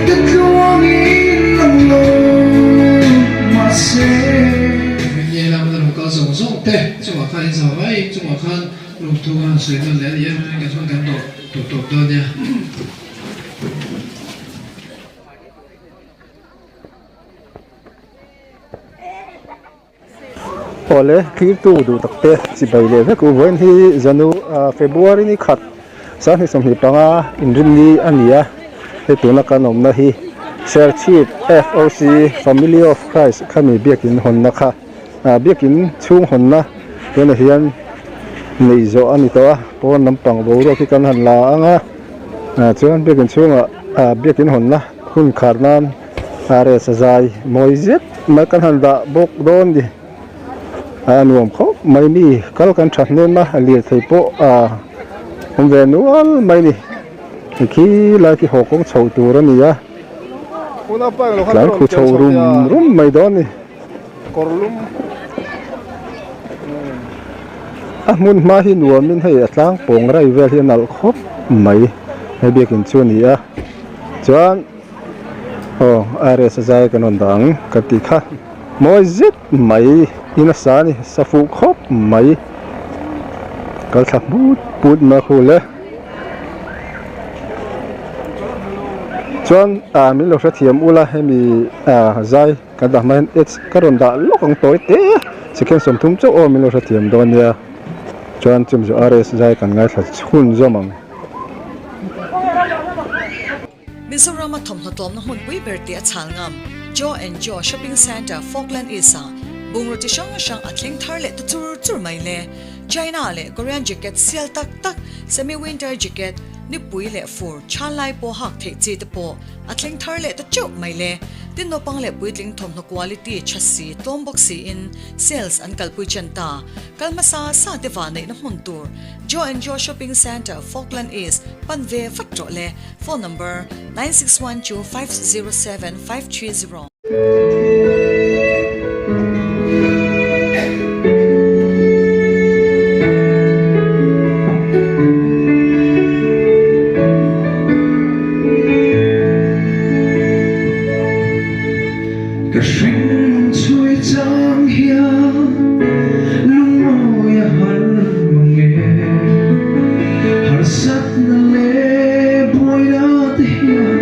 te tluangin lang lo mahse. Min nge lam na lo kal zawng zawng te chungah khan in zau mai chungah khan room thu khan sawi nawn leh a ni em kan chuan kan dawh tawp tawp dawn nia. Awle thirtu duh tak te chibai leh vek u vawiin hi Janu February ni khat sanghnih 25 inrinni a ni a hei tuna kan awmna hi Serchhip FOC Family of Christ khami biakin hawnna kha biakin chhung hawnna tunah hian neih zawh a ni tawh a pawn lampang boruak hi kan han la ang a chuan biakin chhungah biakin hawnna hun khar nan. Rsa zai mawi zet mai kan han dah bawk dawn ni a nuam khawp mai mi kal kan tha hnem a lirthei pawh a awm ve nual mai ni khi lai khi haw kawng chho tur a ni a tlai khu chho rum rum mai dawn ni a hmun hma hi nuamin hei a tlang pawng rai vel hi a nalh khawp mai hei biakin chu a ni a chuan. Aw RS zai kan rawn dah ang ka tih kha mawi zet mai in a sa a ni sa fuh khawp mai kal thla put put mai a hul e chuan ah min lo hrethiam ula hemi ah zai kan dah hma hian ads ka rawn dah lawk ang tawi te a second 30 chauh aw min lo hrethiam dawn nia chuan chumi chu RS zai kan ngaithla chhun zawm ang. Mizorama thawmhnaw tlawmna hmunpui ber tih a chhal ngam Joe and Joe Shopping Centre, Falkland East-ah bungraw chi hrang hrang a thleng thar leh ta chur chur mai le. China leh Korean jacket sial tak tak, semi-winter jacket, nipui leh fur chhan lai pawh hak theih chi te pawh a thleng thar leh ta teuh mai le. Tin naupang leh puitling thawmhnaw quality tha si tlawm bawk siin sales an kalpui chen ta. Kal hmasa sa te vahneihna hmun tur Joe and Joe Shopping Centre, Falkland East, pan ve vat rawh le. Phone number, 961250 7530. Ka hring chhui chang hian lungawi a har mang e. Harsatna leh buaina te hian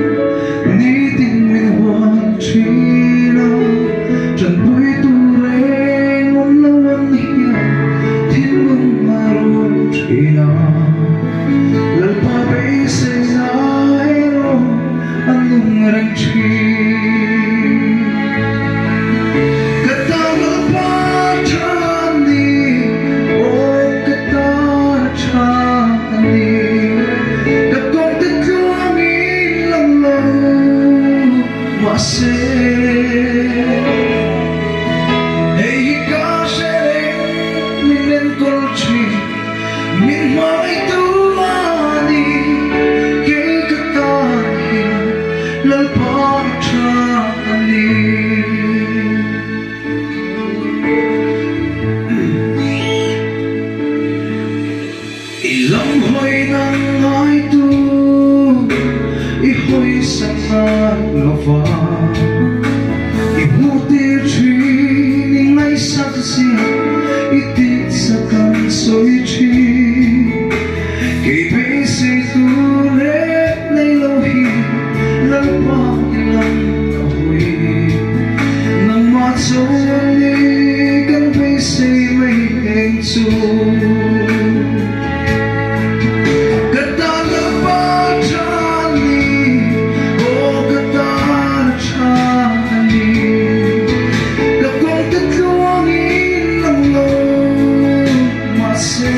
nitin min huan thin a, tanpui tur eng awm lo ang hian thinlung a rawn thin a. Lalpa beiseina erawh a nung reng thin. Ka tan Lalpa tha a ni, aw ka tan a tha a ni. Ka kawngte tluangin lang lo mahse, hei hi ka hre reng min enkawl thin. Min hmangaihtu a ni, kei ka tan hian Lalpa tha a ni. I lam hawi nang ngaitu i hawi sak ngai lova, i hmuh tir thin i ngaihsak zia i tihsak an sawi thin. Kei beisei tur reng nei lo hi Lalpa i lam ka hawi. Nangmah chuan ni kan beisei mai eng chu. Ka tan Lalpa tha a ni, aw ka tan a tha a ni. Ka kawngte tluangin lang lo mahse,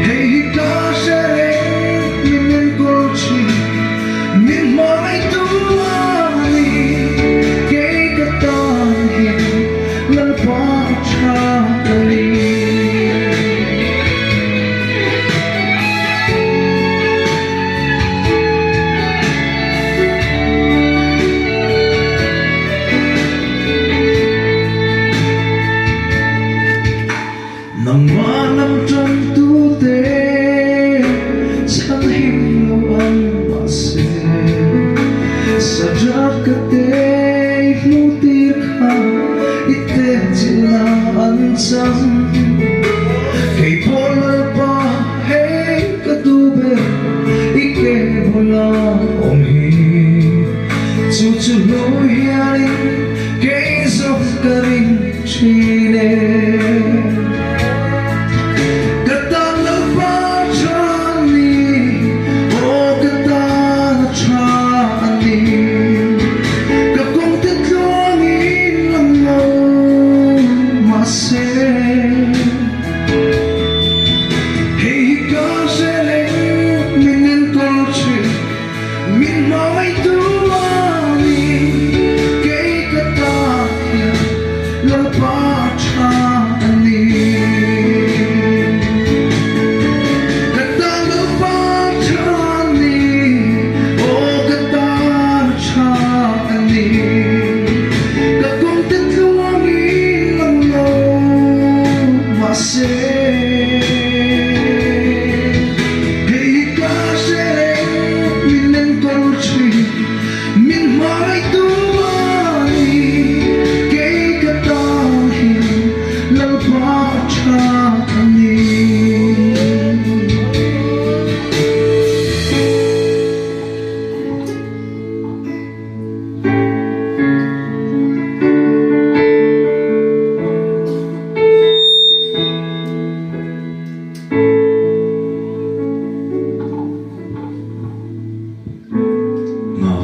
hei hi ka hre reng min enkawl thin, min hmangaihtu a ni.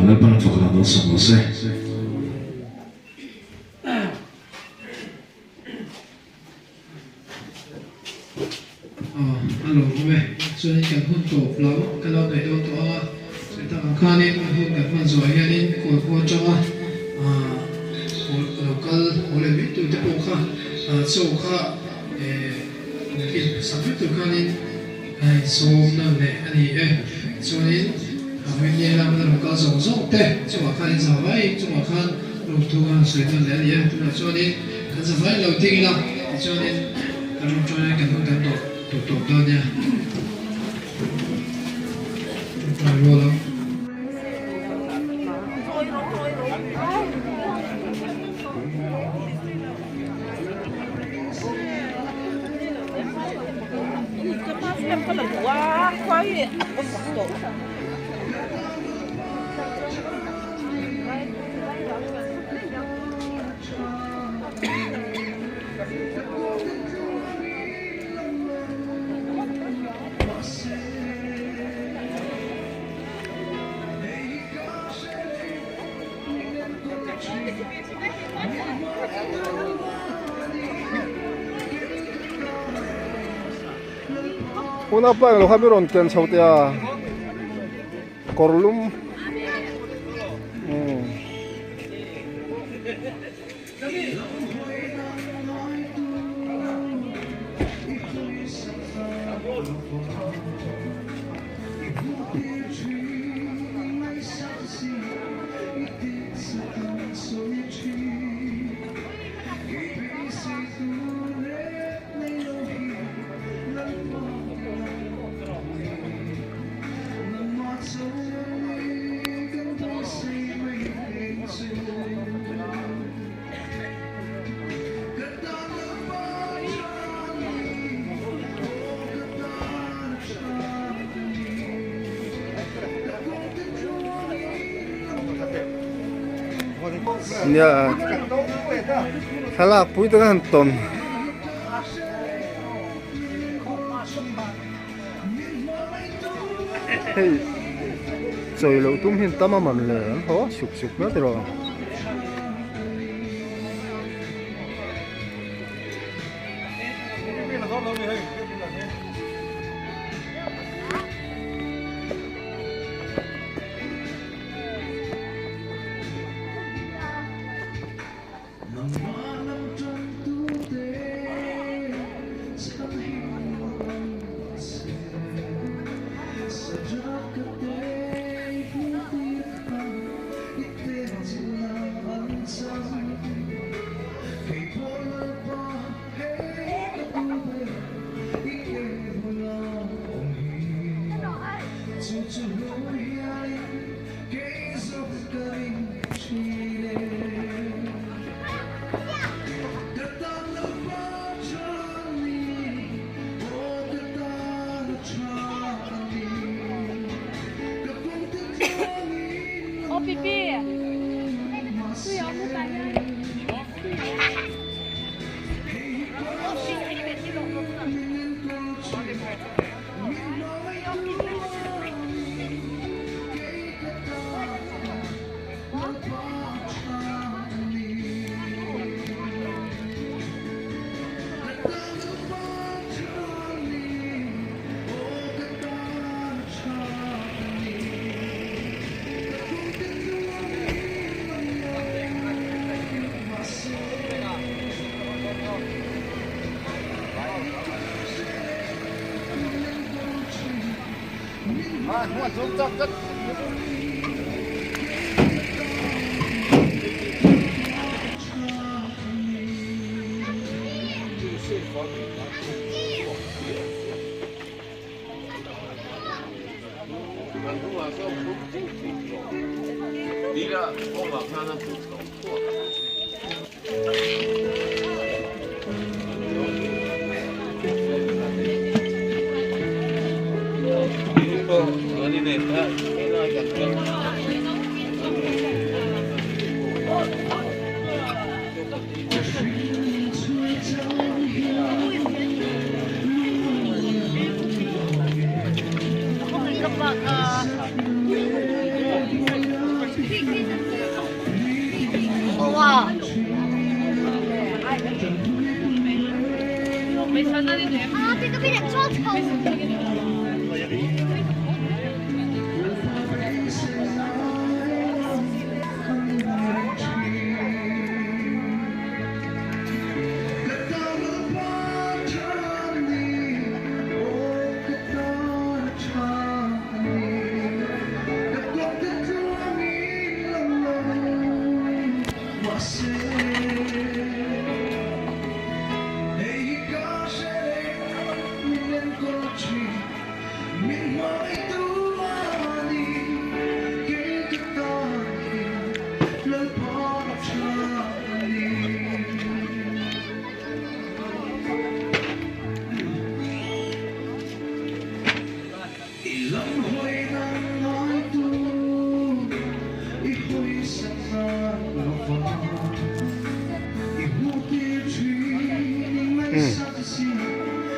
Lalpan fak lah malsawm rawh se. Aw, a lawmawm e. Chuanin kan hun tawp lo ka lo neih dawn tawh ang a, sawi tak ang khanin hun kan hman zawhah hianin Kawlkhua atanga lo kal haw leh mai tur te pawh kha chaw kha kil sak vek tur khanin a insawm na leh a ni e. Chuanin Vawinia lama lo kal zawng zawng te chungah khan inzavai chungah khan lawmthu ka han sawi nawn leh a ni e. Tunah chuanin kan zavai lo ding ila tichuanin kan rawngṭawina kan hun kan tawh tawp tawp dawn nia. Ṭawngṭai rual ang. Huna pa englo kha mi rawn ken chho teh a kawr lum umm. Nia thlalak pui te khan tawn. Hei chawi loh tum hian tam a man le an haw suk suk hle tiraw.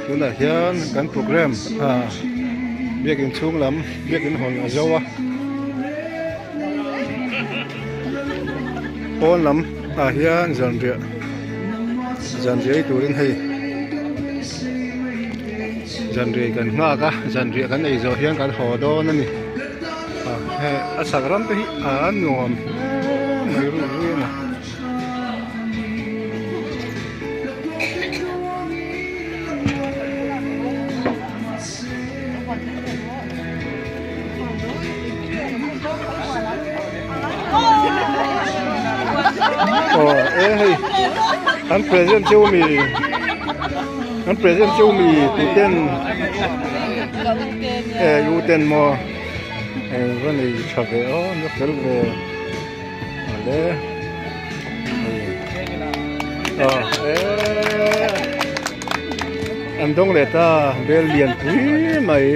Tunah hian kan program ah biakin chhung lam biakin hawn a zo a pawn lam ah hian zanriah zanriah ei turin hei zanriah kan nghak a zanriah kan ei zawh hian kan haw dawn a ni hei a chhak ram te hi a nuam hle mai ruih ruih a ni. Aw e hei an present cheu mi an present cheu mi tih ten e u ten maw eng va nei tha ve aw na fel ve ale aw e an dawng leh ta bel lian pui mai.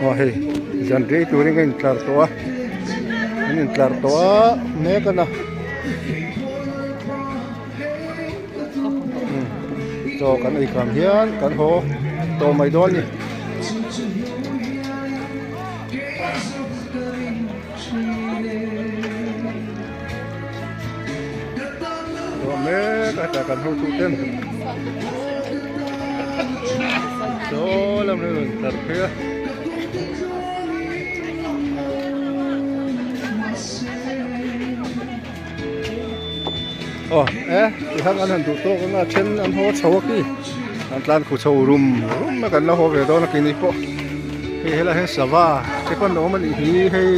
Aw hei zan rei turin ka intlar tawh a an intlar tawh a mek a na chaw kan ei kham hian kan haw tawh mai dawn a ni. Tawh mek a hetah kan hotu ten saw lam hi a rawn tlar phei a. Aw e tihian an han duh tawk ang a then an haw chho a khi an tlan khu chho rum rum a kan la haw ve dawn a keini pawh hei helai hian sava te pawh an awm a nih hi hei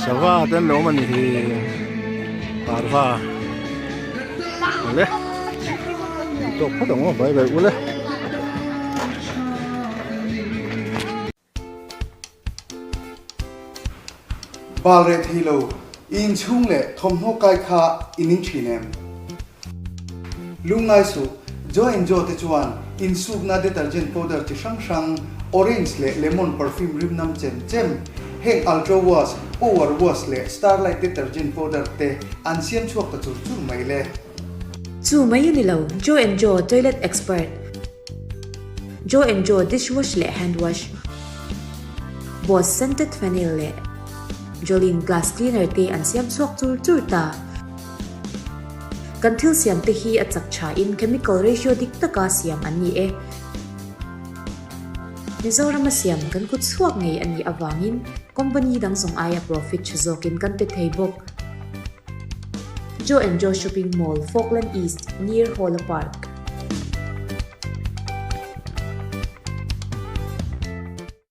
sava te an awm a nih hi parva awle duh tawk phawt ang aw bye bye ule. Bal reh thei lo, i inchhung leh thawmhnaw kai kha i ning thin em? Lungngai suh, Joe and Joe te chuan insukna detergent powder chi hrang hrang, orange leh lemon perfume rim nam chem chem, heng Ultra Wash, Power Wash leh Starlight detergent powder te an siam chhuak ta chur chur mai le. Chu mai a ni lo, Joe and Joe toilet expert. Joe and Joe dishwash leh hand wash, Boss scented phenyl leh Jolene glass cleaner te an siam chhuak chur chur ta. Kan thil siam te hi a chak tha in chemical ratio dik taka siam an ni e. Mizorama siam kan kut chhuak ngei a nih avangin company dang zawng aia profit tha zawkin kan pe thei bawk. Joe and Joe Shopping Mall, Falkland East, near Hawla Park.